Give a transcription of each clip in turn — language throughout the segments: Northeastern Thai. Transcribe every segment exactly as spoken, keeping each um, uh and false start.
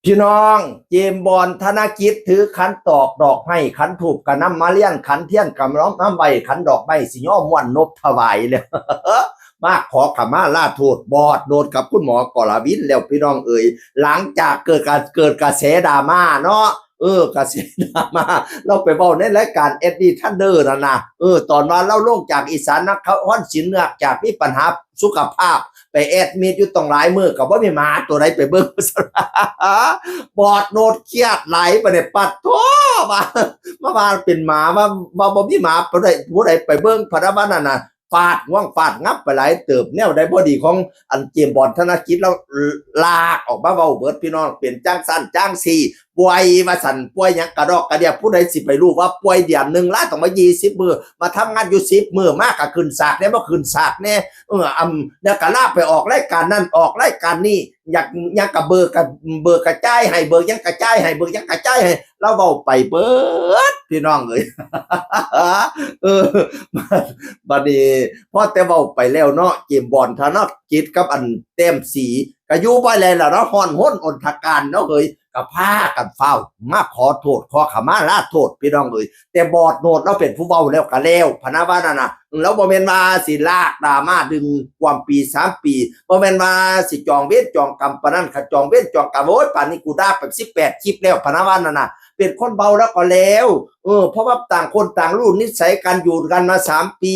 พี่น้อง เจมส์บอนด์ ธนกิจ ถือขันตอกดอกไม้ ขันธูปกะนำมาเลียน ขันเทียนกะนำไว้ ขันดอกไม้สิย่อม่วนนบถวายแล้ว มาขอขมาลาโทษบอสโนดกับคุณหมอกรวินแล้วพี่น้องเอ๋ย หลังจากเกิดการ เกิดกระแสดราม่าเนาะ เออ กระแสดราม่า เราไปเว้าในรายการ Eddie Thunder นั่นนะ เออ ตอนว่าเราลงจากอีสานนครศรีเนื่องจากมีปัญหาสุขภาพ ไปแอดมิดอยู่ต้องหลายมื้อ ก็บ่มีหมาตัวใดไปเบิ่ง บอสโนดเครียดหลาย บัดนี้ปัดโธ่ มา มาว่าเป็นหมา ว่า ว่าบ่มีหมาผู้ใด ผู้ใดไปเบิ่ง พะนะว่านั่นน่ะ ฟาดง่วงฟาดงับไปหลายเติบ แนวใดบ่ดีของอันเจมส์บอนด์ ธนกิจ แล้วลากออกมาเว้าเบิดพี่น้อง เป็นจั่งซั้นจั่งซี้ ป่วยว่าซั่น ป่วยหยังกะดอกกะเดีย ผู้ใดสิไปรู้ว่าป่วยเดือนหนึ่ง ลาต้องมายี่สิบมื้อ มาทำงานอยู่สิบมื้อ มากะขึ้นฉากแน่ บ่ขึ้นฉากแน่ เออ อำ แล้วกะลาไปออกรายการนั่น ออกรายการนี่ อยาก อยากกะเบิกกะ เบิกกะจ่ายให้ เบิกหยังกะจ่ายให้ เบิกหยังกะจ่ายให้ ลาวเว้าไปเบิด พี่น้องเอ๋ย เออ บัดนี้ พอแต่เว้าไปแล้วเนาะ เจมส์บอนด์ ธนกิจ กับอันแต้มศรี กะอยู่บ่ได้แล้วเนาะ ฮ้อนฮนอนทการเนาะเฮ้ย กะพากันฟ้าวมาขอโทษ ขอขมาลาโทษ พี่น้องเอ๋ย แต่บอสโนดเราเป็นผู้เว้าแล้วกะแล้ว พะนะว่านั่นน่ะ เราบ่แม่นว่าสิลากดราม่าดึงความปีสามปี บ่แม่นว่าสิจองเวรจองกรรมปานนั้น คันจองเวรจองกรรม โอ้ย ป่านนี้กูด่าไปสิบแปดคลิปแล้ว พะนะว่านั่นน่ะ เป็นคนเว้าแล้วกะแล้ว เออ เพราะว่าต่างคนต่างรู้นิสัยกัน อยู่กันมาสามปี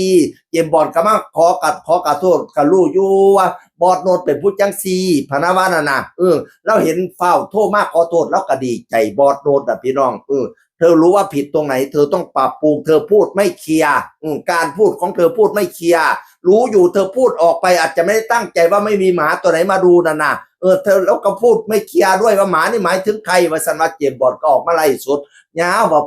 เจมส์บอนด์กะมาขอกับ ขอกะโทษ กะรู้อยู่ว่าบอสโนดเป็นผู้จั่งซี้ พะนะว่านั่นน่ะ เออ ลาวเห็นฟ้าวโทรมาขอโทษ ลาวกะดีใจ บอสโนดน่ะพี่น้อง เออ เธอรู้ว่าผิดตรงไหน เธอต้องปรับปรุง เธอพูดไม่เคลียร์ อืม การพูดของเธอพูดไม่เคลียร์ รู้อยู่เธอพูดออกไป อาจจะไม่ได้ตั้งใจว่าไม่มีหมาตัวไหนมาดูนั่นน่ะ เออ เธอ แล้วก็พูดไม่เคลียร์ด้วยว่าหมานี่หมายถึงใคร ว่าซั่น ว่าเจมส์บอนด์กะออกมาไลฟ์สด ยาวว่า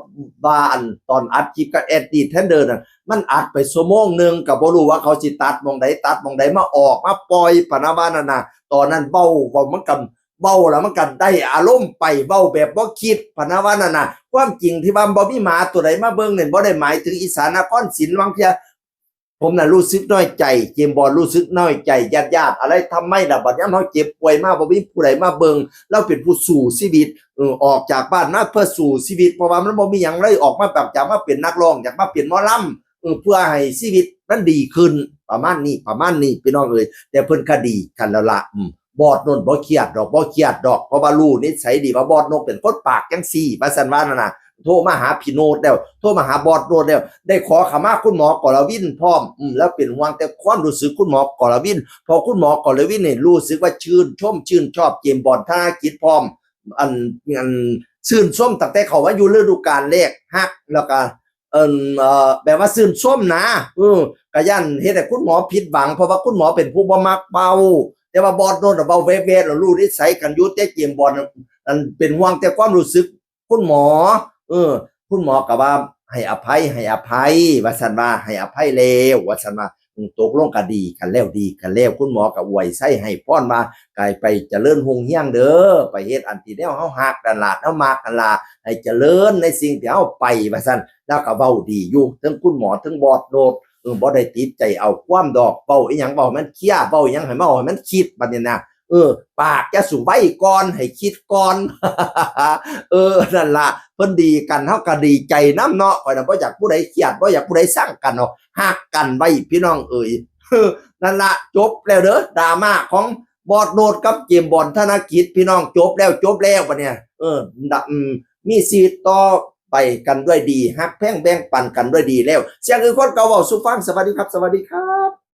ว่าอันตอนอัดคลิปกับ Eddie Thunder นั่น มันอัดไปชั่วโมงหนึ่ง กะบ่รู้ว่าเขาสิตัดหม่องใด ตัดหม่องใดมาออกมาปล่อย พะนะว่านั่นน่ะ ตอนนั้นเว้า เว้ามันกะ เว้าแล้วมันกะได้อารมณ์ไป เว้าแบบบ่คิด พะนะว่านั่นน่ะ ความจริงที่ว่าบ่มีหมาตัวใดมาเบิ่งนี่ บ่ได้หมายถึงอีสานนครศรี บางเทื่อผมน่ะรู้สึกน้อยใจ เจมส์บอนด์รู้สึกน้อยใจ ญาติๆ อะไร ทำไมล่ะ บัดยามเฮาเจ็บป่วยมา บ่มีผู้ใดมาเบิ่ง ลาวเป็นผู้สู้ชีวิต เออ ออกจากบ้านมาเพื่อสู้ชีวิต เพราะว่ามันบ่มีหยังเลย ออกมาแบบอยากมาเป็นนักร้อง อยากมาเป็นหมอลำ เออ เพื่อให้ชีวิตมันดีขึ้น ประมาณนี้ ประมาณนี้ พี่น้องเอ๋ย แต่เพิ่นกะดีกันแล้วล่ะ อืม บอสโนดบ่เครียดดอก บ่เครียดดอก เพราะว่ารู้นิสัยดีว่าบอสโนดเป็นคนปากจั่งซี้ ว่าซั่นว่านั่นน่ะ โทรมาหาพี่โนดแล้ว โทรมาหาบอสโนดแล้ว ได้ขอขมาคุณหมอกรวินพร้อม อืม แล้วเป็นห่วงแต่ความรู้สึกคุณหมอกรวิน เพราะคุณหมอกรวินนี่รู้สึกว่าชื่นชมชื่นชอบเจมส์บอนด์ ธนกิจ พร้อม อัน อัน ชื่นชมตั้งแต่เข้ามาอยู่ฤดูกาลแรก ฮัก แล้วกะ เอิ่น เอ่อ แบบว่าชื่นชมนะ เออ กะย้านเฮ็ดให้คุณหมอผิดหวัง เพราะว่าคุณหมอเป็นผู้บ่มักเว้า แต่ว่าบอสโนดน่ะเว้าแวดๆ แล้วรู้นิสัยกันอยู่ แต่เจมส์บอนด์ อันเป็นห่วงแต่ความรู้สึกคุณหมอ เออ คุณหมอกะว่า "ให้อภัย ให้อภัย" ว่าซั่นว่า "ให้อภัยแล้ว" ว่าซั่นว่า อืม ตกลงกะดีกันแล้ว ดีกันแล้ว คุณหมอกะอวยชัยให้พรว่า "กะไปเจริญรุ่งเรืองเด้อ ไปเฮ็ดอันที่แนวเฮาฮักนั่นล่ะ แนวมักนั่นล่ะ ให้เจริญในสิ่งที่เฮาไป" ว่าซั่น ลาวกะเว้าดีอยู่ เทิงคุณหมอ เทิงบอสโนด เออ บ่ได้ติดใจเอาความดอก เว้าอีหยังเว้าให้มันเคลียร์ เว้าอีหยังให้มัน เว้าให้มันคิด บัดนี้นะ เออ ปากจะสู่ไว้ก่อน ให้คิดก่อน เออ นั่นล่ะ เพิ่นดีกัน เฮากะดีใจนำเนาะ ข้อยน่ะบ่อยากผู้ใดเครียด บ่อยากผู้ใดซังกันเนาะ ฮักกันไว้พี่น้องเอ๋ย นั่นล่ะ จบแล้วเด้อ ดราม่าของบอสโนดกับเจมส์บอนด์ ธนกิจ พี่น้อง จบแล้ว จบแล้ว บัดเนี่ย เออ ดะ อืม มีชีวิตต่อไปกันด้วยดี ฮักแพงแบ่งปันกันด้วยดีแล้ว เสียงคือคนเก่าเว้าสู่ฟัง สวัสดีครับ สวัสดีครับ